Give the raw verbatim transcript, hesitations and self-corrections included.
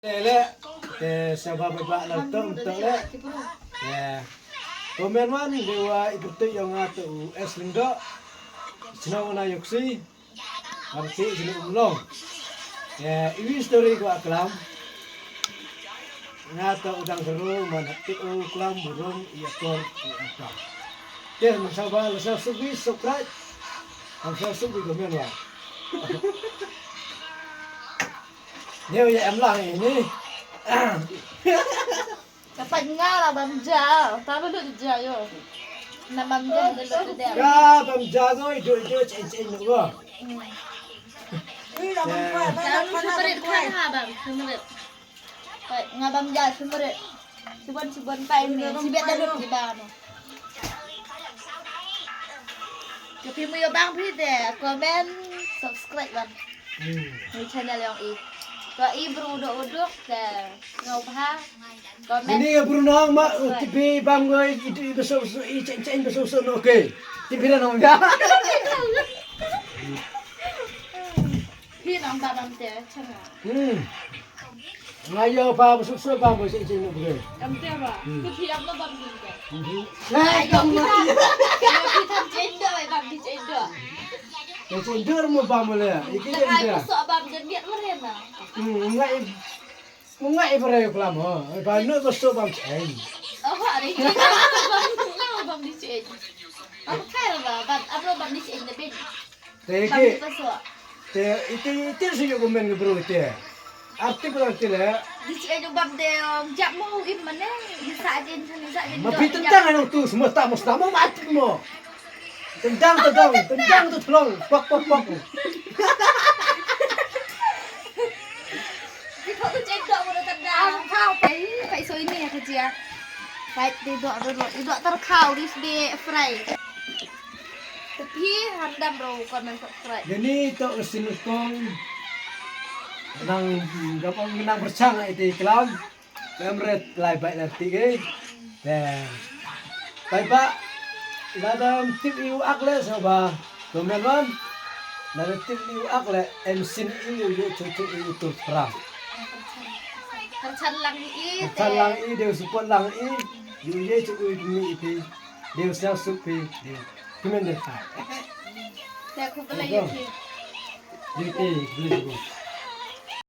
Leh leh, te sngewbha ba ba lang tong tong leh. Te comment wan de wa i pyrtuit yong nga to u S Lyngdoh. Snow na yoksi. Arti jinu umlong. Te iwi story ko aklam. Nga to u dang seru man hati u klam burung i akor i akor. Te man sngewbha la sngewsuk wi subscribe. Man sngewsuk wi comment wan. Neu ya em lang ini. Dapat nga la bam ja, ta ba lut ja yo. Na bam ja da lut da. Ya bam ja go idu idu chen chen nu go. Ni la bam kwai, ba la kwai na bam kwai. Kan ha bam, sumrit. Nga bam ja sumrit. Sibon sibon pai ni, sibet da lut di ba no. Ke phi mu yo bang phi te comment, subscribe bang. Hmm. Ni channel yong i. Ko i bru do uduk te ngau bha. Comment. Ini ya bru nong ma ti bi bang goi itu i beso beso i chen chen beso beso no ke. Ti bi nong ya. Phi nong ba bam te channel. Hmm. Nga yo ba beso beso ba mo chen chen no ke. Am te ba. Hmm. Ku phi ap no bam ni ke. Hmm. Ai kam ma. Phi tham chen do ai bam di chen do. Chen chen do mo ba mo le. Iki de. Ai ko so bam de miat mo re na. Hmm, nga i Mungah i berai klam ho. Ba nu ba so bam cheng. Oh, hari ini bam bam di cheng. Bam kai ba bam abro bam di cheng de bin. Te ke. Te ite ite si yo komen ke bro ite. Arti ko arti le. Di cheng bam de jap mo im mane. Di sa jin sa jin. Ma pi tentang anu tu semua tak mesti mau mati mo. Tendang tendang tendang tu tolong. Pok pok pok. Ki thok tu cek dok bodoh tendang. Ang kau pai pai so ini ya kerja. Pai di dok dulu. Di dok terkau di di fry. Tapi handam bro komen fry. Jadi tok ke sini tong. Nang gampang nang bercang ai ti kelam. Em ret lai bai lar ti ke. Te. Bai ba. Lada tip i u ak le sngewbha comment wan. Lada tip i u ak le em sin i u yu chu chu i u tur pra. Kyrchan lang i. Kyrchan lang i de support lang i. Yu ye chu u mi i pi. De sngewsuk pi. De. Comment de pa. Te khublei ïa phi. Yu te khublei yu.